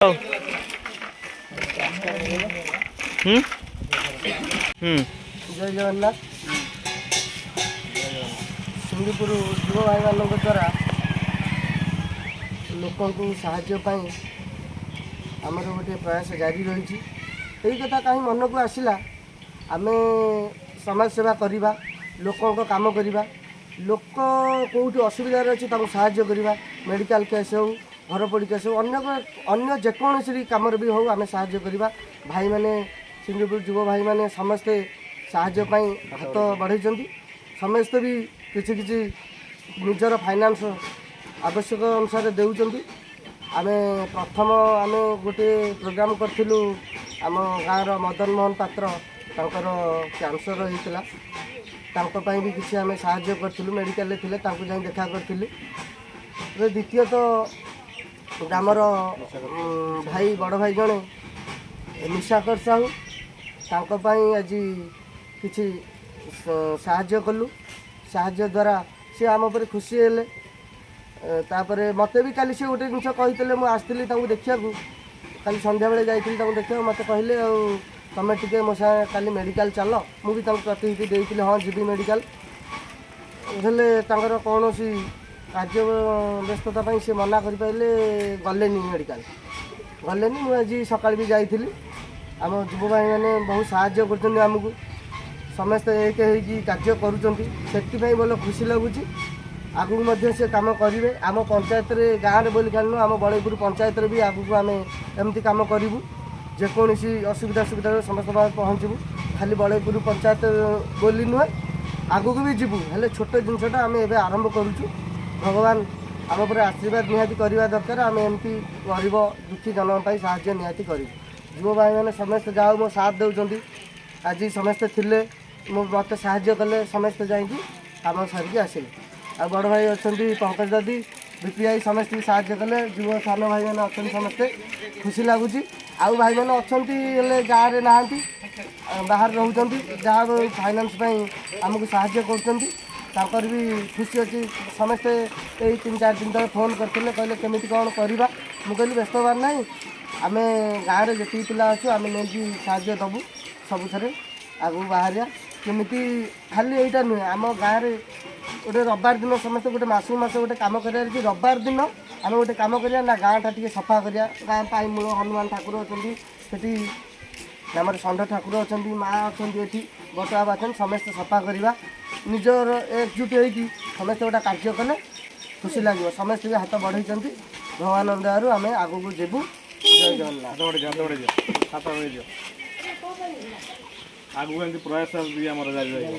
ହୁଁ ହୁଁ। ଜୟ ଜଗନ୍ନାଥ। ସିଙ୍ଗିପୁର ଯୁବ ଭାଇମାନଙ୍କ ଦ୍ୱାରା ଲୋକଙ୍କୁ ସାହାଯ୍ୟ ପାଇଁ ଆମର ଗୋଟିଏ ପ୍ରୟାସ ଜାରି ରହିଛି। ଏଇ କଥା କାହିଁ ମନକୁ ଆସିଲା, ଆମେ ସମାଜ ସେବା କରିବା, ଲୋକଙ୍କ କାମ କରିବା, ଲୋକ କେଉଁଠି ଅସୁବିଧାରେ ଅଛି ତାଙ୍କୁ ସାହାଯ୍ୟ କରିବା। ମେଡ଼ିକାଲ କେସ୍ ହେଉ, ଘର ପୋଡ଼ି କେସ୍ ହେଉ, ଅନ୍ୟ ଯେକୌଣସି ବି କାମରେ ବି ହେଉ, ଆମେ ସାହାଯ୍ୟ କରିବା। ଭାଇମାନେ, ସିଙ୍ଗିପୁର ଯୁବ ଭାଇମାନେ ସମସ୍ତେ ସାହାଯ୍ୟ ପାଇଁ ହାତ ବଢ଼େଇଛନ୍ତି। ସମସ୍ତେ ବି କିଛି କିଛି ନିଜର ଫାଇନାନ୍ସ ଆବଶ୍ୟକ ଅନୁସାରେ ଦେଉଛନ୍ତି। ଆମେ ପ୍ରଥମ ଆମେ ଗୋଟିଏ ପ୍ରୋଗ୍ରାମ୍ କରିଥିଲୁ। ଆମ ଗାଁର ମଦନ ମୋହନ ପାତ୍ର, ତାଙ୍କର କ୍ୟାନ୍ସର ହେଇଥିଲା। ତାଙ୍କ ପାଇଁ ବି କିଛି ଆମେ ସାହାଯ୍ୟ କରିଥିଲୁ। ମେଡ଼ିକାଲରେ ଥିଲେ, ତାଙ୍କୁ ଯାଇ ଦେଖା କରିଥିଲୁ। ଏବେ ଦ୍ୱିତୀୟତଃ ଗ୍ରାମର ଭାଇ, ବଡ଼ ଭାଇ ଜଣେ ନିଶାକର ସାହୁ, ତାଙ୍କ ପାଇଁ ଆଜି କିଛି ସାହାଯ୍ୟ କଲୁ। ସାହାଯ୍ୟ ଦ୍ୱାରା ସେ ଆମ ଉପରେ ଖୁସି ହେଲେ। ତାପରେ ମୋତେ ବି କାଲି ସେ ଗୋଟେ ଜିନିଷ କହିଥିଲେ। ମୁଁ ଆସିଥିଲି ତାଙ୍କୁ ଦେଖିବାକୁ, କାଲି ସନ୍ଧ୍ୟାବେଳେ ଯାଇଥିଲି ତାଙ୍କୁ ଦେଖିବାକୁ। ମୋତେ କହିଲେ, "ଆଉ ତୁମେ ଟିକେ ମୋ ସାଙ୍ଗେ କାଲି ମେଡ଼ିକାଲ ଚାଲ।" ମୁଁ ବି ତାଙ୍କୁ ପ୍ରତିଶ୍ରୁତି ଦେଇଥିଲି, ହଁ, ଯିବି ମେଡ଼ିକାଲ। ହେଲେ ତାଙ୍କର କୌଣସି କାର୍ଯ୍ୟ ବ୍ୟସ୍ତତା ପାଇଁ ସେ ମନା କରିପାରିଲେ, ଗଲେନି, ମେଡ଼ିକାଲ ଗଲେନି। ମୁଁ ଆଜି ସକାଳେ ବି ଯାଇଥିଲି। ଆମ ଯୁବ ଭାଇମାନେ ବହୁତ ସାହାଯ୍ୟ କରୁଛନ୍ତି ଆମକୁ। ସମସ୍ତେ ଏକ ହେଇକି କାର୍ଯ୍ୟ କରୁଛନ୍ତି, ସେଥିପାଇଁ ଭଲ ଖୁସି ଲାଗୁଛି। ଆଗକୁ ମଧ୍ୟ ସେ କାମ କରିବେ। ଆମ ପଞ୍ଚାୟତରେ, ଗାଁରେ ବୋଲି ଖାଲି ନୁହଁ, ଆମ ବଳେଇପୁର ପଞ୍ଚାୟତରେ ବି ଆଗକୁ ଆମେ ଏମିତି କାମ କରିବୁ। ଯେକୌଣସି ଅସୁବିଧା ସୁବିଧାରେ ସମସ୍ତଙ୍କ ପାଖରେ ପହଞ୍ଚିବୁ। ଖାଲି ବଳେଇପୁର ପଞ୍ଚାୟତ ବୋଲି ନୁହେଁ, ଆଗକୁ ବି ଯିବୁ। ହେଲେ ଛୋଟ ଜିନିଷଟା ଆମେ ଏବେ ଆରମ୍ଭ କରୁଛୁ। ଭଗବାନ ଆମ ଉପରେ ଆଶୀର୍ବାଦ ନିହାତି କରିବା ଦରକାର। ଆମେ ଏମିତି ଗରିବ ଦୁଃଖୀ ଜନଙ୍କ ପାଇଁ ସାହାଯ୍ୟ ନିହାତି କରିବୁ। ଯୁବ ଭାଇମାନେ ସମସ୍ତେ ଯାହା ହଉ ମୋ ସାଥ ଦେଉଛନ୍ତି। ଆଜି ସମସ୍ତେ ଥିଲେ, ମୁଁ ମୋତେ ସାହାଯ୍ୟ କଲେ। ସମସ୍ତେ ଯାଇକି କାମ ସାରିକି ଆସିଲେ। ଆଉ ବଡ଼ ଭାଇ ଅଛନ୍ତି, ପଙ୍କଜ ଦାଦି, ବିପି ଭାଇ, ସମସ୍ତେ ବି ସାହାଯ୍ୟ କଲେ। ଯୁବ ସାନ ଭାଇମାନେ ଅଛନ୍ତି ସମସ୍ତେ, ଖୁସି ଲାଗୁଛି। ଆଉ ଭାଇମାନେ ଅଛନ୍ତି, ହେଲେ ଗାଁରେ ନାହାନ୍ତି, ଆଉ ବାହାରେ ରହୁଛନ୍ତି। ଯାହା ଫାଇନାନ୍ସ ପାଇଁ ଆମକୁ ସାହାଯ୍ୟ କରୁଛନ୍ତି, ତାଙ୍କର ବି ଖୁସି ଅଛି। ସମସ୍ତେ ଏଇ 3-4 ଦିନ ତଳେ ଫୋନ୍ କରିଥିଲେ, କହିଲେ କେମିତି କ'ଣ କରିବା। ମୁଁ କହିଲି, ବ୍ୟସ୍ତ ହେବାର ନାହିଁ, ଆମେ ଗାଁରେ ଯେତିକି ପିଲା ଅଛୁ, ଆମେ ନେଇକି ସାହାଯ୍ୟ ଦେବୁ। ସବୁଥିରେ ଆଗକୁ ବାହାରିବା। କେମିତି ଖାଲି ଏଇଟା ନୁହେଁ, ଆମ ଗାଁରେ ଗୋଟେ ରବିବାର ଦିନ ସମସ୍ତେ ଗୋଟେ ମାସକୁ ମାସ ଗୋଟେ କାମ କରିବାର ଅଛି। ରବିବାର ଦିନ ଆମେ ଗୋଟେ କାମ କରିବା ନା, ଗାଁଟା ଟିକେ ସଫା କରିବା। ଗାଁ ପାଇଁ ମୂଳ ହନୁମାନ ଠାକୁର ଅଛନ୍ତି ସେଠି, ଆମର ଷଣ୍ଢ ଠାକୁର ଅଛନ୍ତି, ମା ଅଛନ୍ତି, ଏଠି ବଟବାବା ଅଛନ୍ତି। ସମସ୍ତେ ସଫା କରିବା। ନିଜର ଏକଜୁଟ ହେଇକି ସମସ୍ତେ ଗୋଟେ କାର୍ଯ୍ୟ କଲେ ଖୁସି ଲାଗିବ। ସମସ୍ତେ ବି ହାତ ବଢ଼େଇଛନ୍ତି। ଭଗବାନଙ୍କ ଦୟାରୁ ଆମେ ଆଗକୁ ଯିବୁ। ଜୟ ଜଗନ୍ନାଥ। ହାତ ବଢ଼େଇ ଦିଅ, ହାତ ବଢ଼େଇ ଦିଅ, ହାତ ବଢ଼େଇ ଦିଅ। ଆଗକୁ ଏମିତି ପ୍ରୟାସ ବି ଆମର ଜାରି ରହିବ।